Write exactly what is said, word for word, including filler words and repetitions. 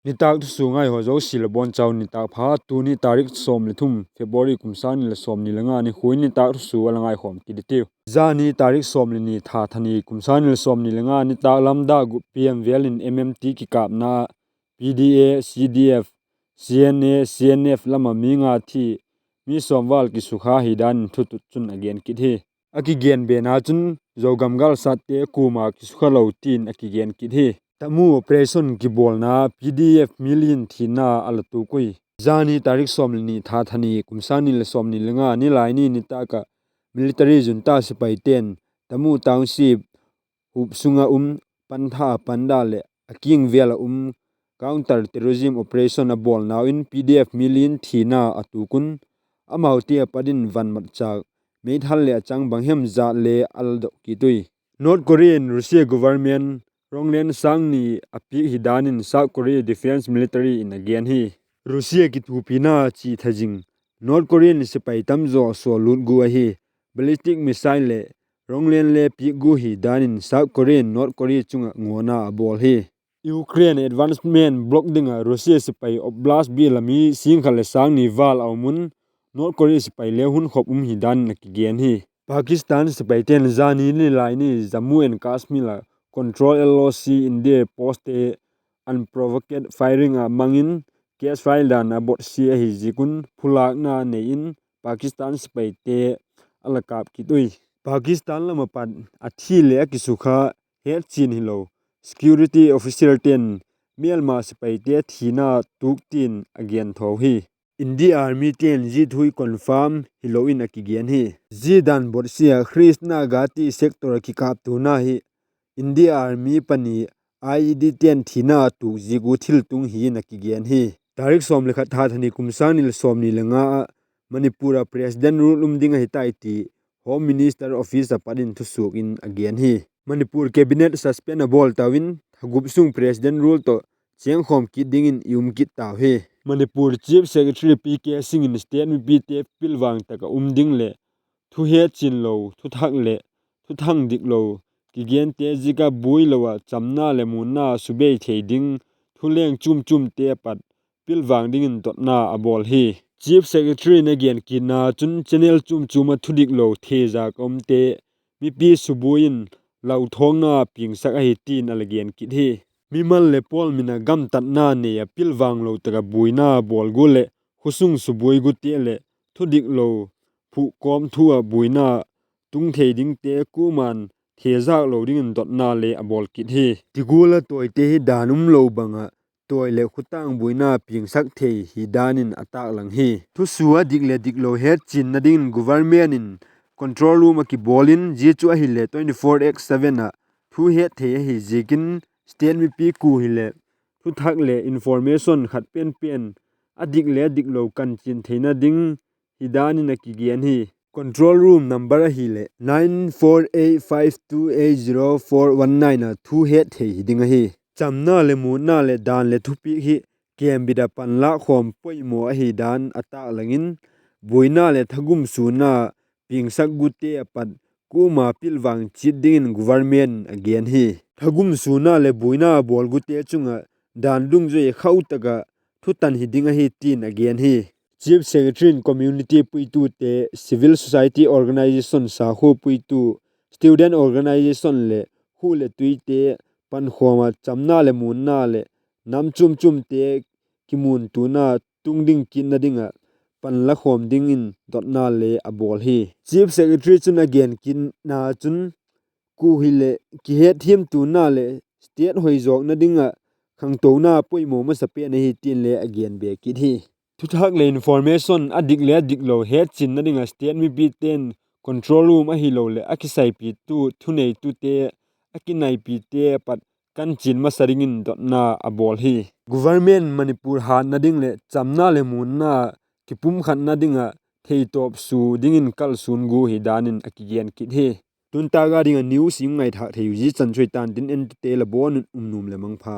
Nitâk thusua ngaihaw zosia la bawn chau nitâk pha. Tuni tarik sawm le thum February kum sâng ni le sawmni le nga nikhua in nitâk thusua la ngaikhawm kit i tiu. Zani tarik sawm le ni tha thani kum sâng ni le sawmni le nga nitâk lam da gup PM vêl in MMT kikâpna PDA, CDF, CNA, CNF lam ah mi nga thi, mi sawm vâl kisukha hi dan in thutut chun a gen kit hi. A kigen bena chun Zogam galsatte kuama kisukha lo tin a kigen kit hi. Tamu operation kibawlna PDF mi li in thina a la tuk ui. Zani tarik sawm le ni tha thani kum sâng ni le sawmni le nga nilai ni nitâk ah military junta sipaite'n Tamu township hup sung ah um Pantha Panda leh a kingvêl ah um counter terrorism operation a bawlnau in PDF mi li in thina a tuk un, amaute a pat in van matchâk meithal leh a chang bang hem zat le a la dok kit ui. North Korea in Russia government ronglen sâng ni a piak hi dan in South Korea Defence Military in a gen hi. Russia kithuapina chi tha zing North Korea in sipai tam zaw sual lut gu ahi. Ballistic missile leh ronglen le piak gu hi dan in South Korea in North Korea chung ah ngawna a bawl hi. Ukraine advancement block ding ah Russia sipai oblast bial ah mi sîng khat leh sâng ni vâl a um un, North Korea sipai le hun khop um hi dan in a kigen hi. Pakistan sipaite'n zani nilai ni Jammu and Kashmir ah control LOC India postte unprovoked firing a mang in ceasefire dan a botsia ahi ziak un phulâkna nei in Pakistan sipaite a la kâp kit ui. Pakistan lam ah pat a thi leh a kisukha hetchian hilo security officerte'n mêlma sipaite thina tuk tin a gen tho hi. India armyte'n zia thu hi confirm hilo in a kigen hi. Zia dan botsia Khrist Nagati sector ah kikâptuana hi India army pani IEDte'n thina tuk ziak u thiltung hi in a kigen hi. Tarik sawm le khat tha thani kum sâng ni le sawmni le nga ah Manipur ah President rule um ding ahi tai ti Home Minister Office ah pat in thusuak in a gen hi. Manipur cabinet suspend a bawl tau in tha gup sung President rule tawh chêngkhawm kit dingin i um kit tau hi. Manipur Chief Secretary P K Singh in state mipite pilvang tak ah um ding leh thuhetchian lo, thuthak leh thuthang dik lo, kigente ziak ah buai lo ah chamna leh muanna subei thei ding thuleng chuam chuamte a pat pilvang dingin dotna a bawl hi. Chief Secretary in a gen kitna chun channel chuam chuam ah thudik lo thezak a umte mipi subuai in lauthawngna piangsak ahi tin a la gen kit hi. Mimal leh pawl min ah gamtatna nei ah pilvang lo tak ah buaina bawl gu leh khawsung subuai gute leh thudik lo phuh kawm thu ah buaina tung thei dingte kuama'n thezak lo dingin dotna le a bawl kit hi. Ti gual ah tawite hi dan um lo bang ah tawi leh khutang buaina piangsak thei hi dan in a tâklang hi. Thusua dik leh dik lo hetchianna dingin government in control room a kibawl in zia chu ahileh twenty four X seven ah thu het thei ahi ziakin state mipi kua hileh thuthak leh information khat pen pen a dik leh a dik lo kanchian theina ding hi dan in a kigen hi. Control room number ahileh nine four eight five two eight zero four one nine ah thu het thei hi ding ahi. Chamna leh muanna leh dan leh thupiak hi kembit ah panlâk khawm poimaw ahi dan a tâklang in buaina leh thagum suana piangsak gute a pat kuama pilvang chiat dingin government in a gen hi. Thagum suana leh buaina bawl gute chung ah dan dungzui khau tak ah thutan hi ding ahi tin a gen hi. Chief Secretary in community puitute, civil society organisation sakhua puitu, student organisation leh khu leh tuite pankhawm ah chamna leh muanna leh nam chuam chuamte kimuantuana tung ding kitna ding ah panla khawm dingin dotna le a bawl hi. Chief Secretary chun a gen kitna chun kua hileh kihetthiamtuana leh state hoizawkna ding ah khangtona poimaw masa pen ahi tin le a gen be kit hi. Thuthak leh information a dik leh a dik lo hetchianna ding ah state mipite'n control room ahiloleh a kisaipitu thuneitute, a kinaipite a pat kanchian masa dingin dotna a bawl hi. Government Manipur hâtna ding leh chamna leh muanna kipumkhatna ding ah theitawp su dingin kalsuan gu hi dan in a kigen kit hi. Tuntâk a ding ah news i ngaithâk thei uh zia chan chu ahi tan tin, entute la bawn un um nuam leh mangpha.